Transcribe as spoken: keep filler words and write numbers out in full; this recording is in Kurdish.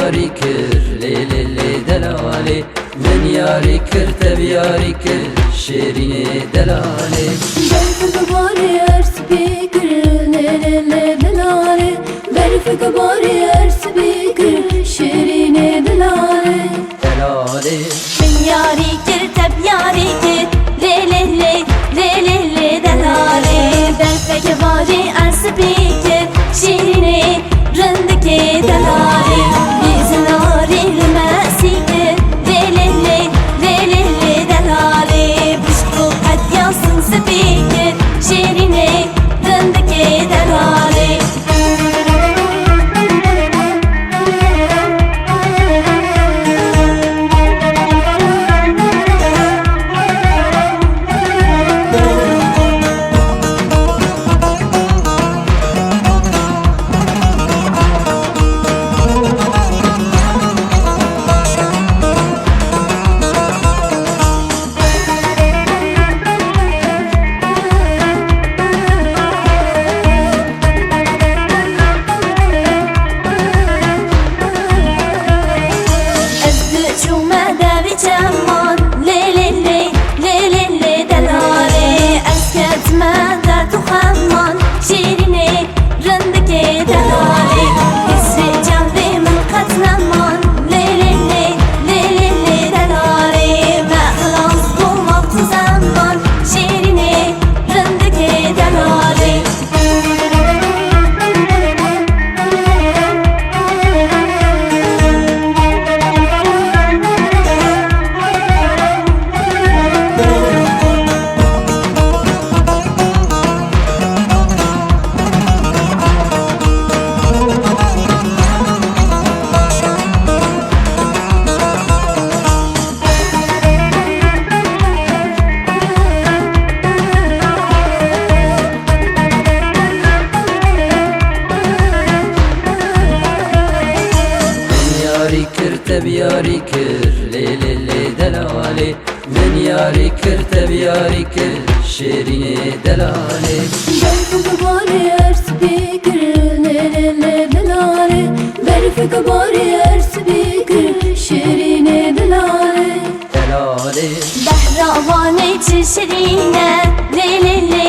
Yarî kir lê lê lê delalê, min yarî kir, te bi yarî kir, şêrînê delalê. Berf dibare, ers pê kir lê lê lê delalê. Berf dibare, ers pê kir, şêrînê delalê. Delalê. Min yarî kir, te bi yarî kir, lê lê lê, lê lê lê delalê. Berfek barî, ez spî kir, şîrînê rindikê delalê. Bî zinarî li me sî kir, lê lê lê, lê lê lê delalê. Pişt û qetiya sin spî kir, şîrînê rindikê delalê. Ez diçûme devê çeman, lê lê lê, lê lê lê delalê. Ez ketime derd û xeman, şîrînê rindikê delalê. Hîsrê çavê min qet neman, lê lê lê, lê lê lê delalê. Me xilas bû wext û zeman, şîrînê rindikê delalê. Min yarî kir, te bi yarî kir, lê lê lê delalê. Min yarî kir, te bi yarî kir, şêrînê delalê. Berf dibare, ers pê kir, lê lê lê delalê. Berf dibare, ers pê kir, şêrînê delalê. Delalê. Behra Wanê çi şirîn e, lê lê lê,